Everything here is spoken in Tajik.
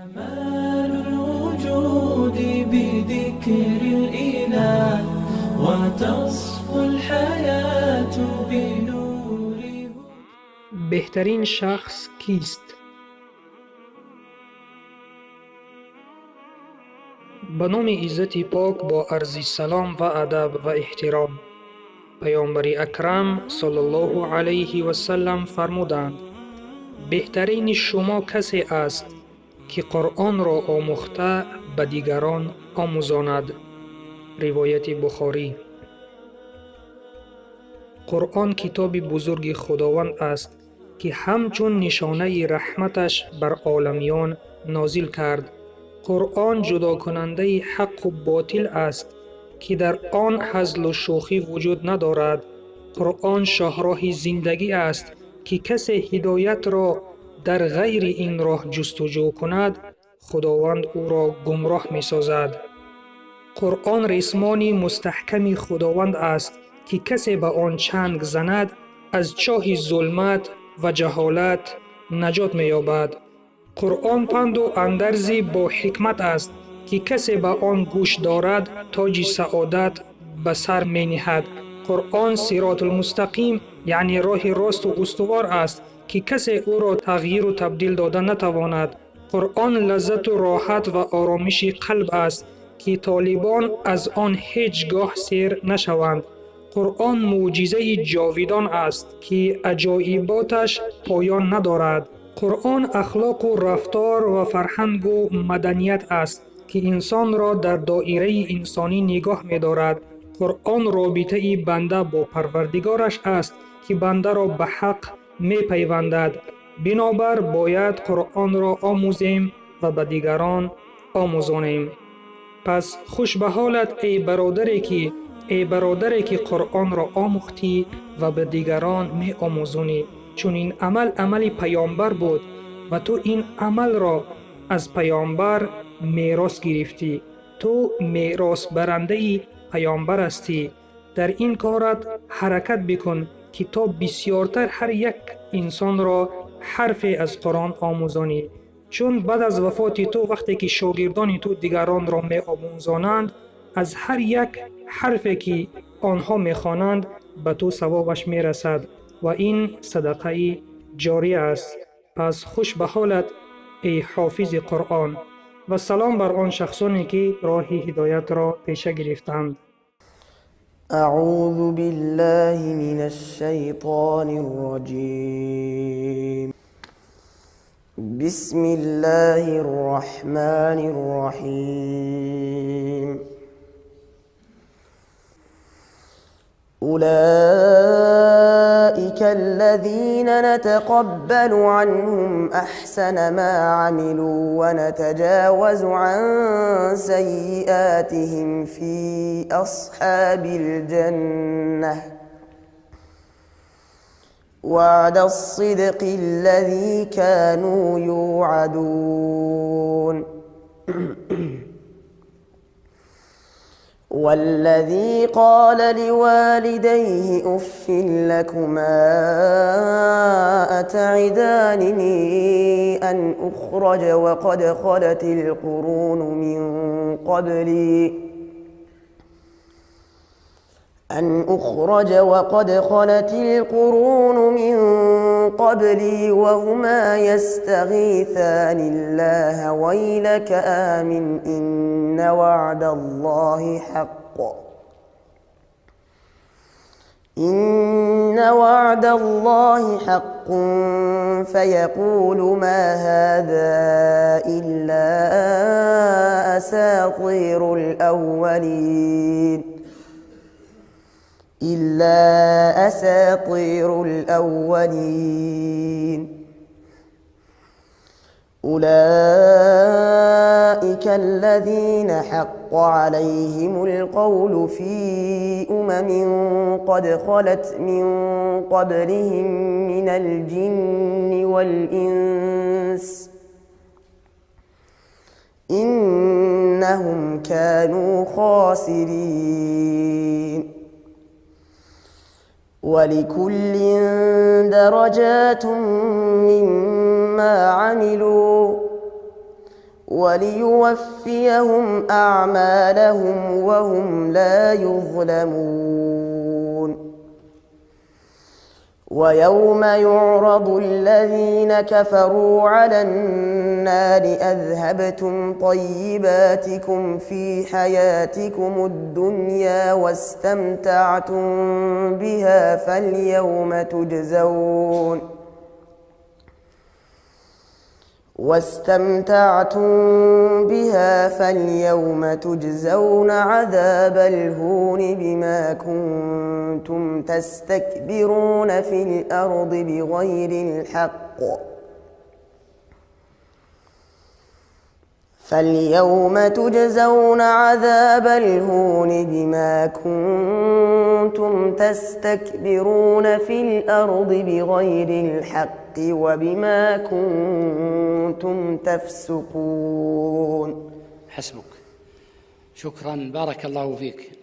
كمال الوجود بذكر الإله وتصفو الحياة بنور. Беҳтарин шахс кист? Ба номи Иззати Пок, бо арзи салом ва адаб ва эҳтиром. Паёмбари Акрам саллаллоҳу алайҳи васаллам фармуданд: беҳтарини шумо касе аст, ки Қуръонро омӯхта ба дигарон омӯзонад. Ривояти Бухорӣ. Қуръон китоби бузурги Худованд аст, ки ҳамчун нишонаи раҳматаш бар оламиён нозил кард. Қуръон ҷудокунандаи ҳаққу ботил аст, ки дар он ҳазлу шӯхӣ вуҷуд надорад. Қуръон шоҳроҳи зиндагӣ аст, ки касе ҳидоятро дар ғайри ин роҳ ҷустуҷӯ кунад, Худованд ӯро гумроҳ месозад. Қуръон рисмони мустаҳками Худованд аст, ки касе ба он чанг занад, аз чоҳи зулмат ва ҷаҳолат наҷот меёбад. Қуръон панду андарзи бо ҳикмат аст, ки касе ба он гӯш дорад, тоҷи саодат ба сар мениҳад. Қуръон сиротулмустақим, яъне роҳи росту устувор аст, ки касе ӯро тағйиру табдил дода натавонад. Қуръон лаззату роҳат ва оромиши қалб аст, ки толибон аз он ҳеҷ гоҳ сер нашаванд. Қуръон мӯъҷизаи ҷовидон аст, ки аҷоиботаш поён надорад. Қуръон ахлоқу рафтор ва фарҳангу маданият аст, ки инсонро дар доираи инсонӣ нигоҳ медорад. Қуръон робитаи банда бо Парвардигораш аст, ки бандаро ба ҳақ мепайвандад. Бинобар бояд Қуръонро омӯзем ва ба дигарон омӯзонем. Пас хуш ба ҳолат, эй бародаре ки Қуръонро омӯхтӣ ва ба дигарон меомӯзонӣ. Чун ин амал амали паёмбар буд ва ту ин амалро аз паёмбар мерос гирифтӣ. Ту меросбарандаи паёмбар ҳастӣ. Дар ин корат ҳаракат бикун, ки то бисёртар ҳар як инсонро ҳарфе аз Қуръон омӯзонӣ. Чун баъд аз вафоти ту, вақте ки шогирдони ту дигаронро меомӯзонанд, аз ҳар як ҳарфе ки онҳо мехонанд, ба ту савобаш мерасад ва ин садақаи ҷория аст. Пас хуш ба ҳолат, эй ҳофизи Қуръон, ва салом бар он шахсоне ки роҳи ҳидоятро пеша гирифтанд. أعوذ بالله من الشيطان الرجيم. بسم الله الرحمن الرحيم. أولئك الذين نتقبل عنهم أحسن ما عملوا ونتجاوز عن سيئاتهم في أصحاب الجنة وعد الصدق الذي كانوا يوعدون. والذي قال لوالديه أف لكما أتعدانني أن أخرج وقد خلت القرون من قبلي أن أخرج وقد خلت القرون من قبلي وهما يستغيثان الله ويلك آمن إن وعد الله حق إن وعد الله حق فيقول ما هذا إلا أساطير الأولين إلا أساطير الأولين. أولئك الذين حق عليهم القول في أمم قد خلت من قبلهم من الجن والإنس إنهم كانوا خاسرين. ولكل درجات مما عملوا وليوفيهم أعمالهم وهم لا يظلمون. ويوم يعرض الذين كفروا على النار أذهبتم طيباتكم في حياتكم الدنيا واستمتعتم بها فاليوم تجزون عذاب الهون بما كنتم تستكبرون في الأرض بغير الحق فاليوم تجزون عذاب الهون بما كنتم تستكبرون في الأرض بغير الحق وبما كنتم تفسقون. حسبك. شكرا، بارك الله فيك.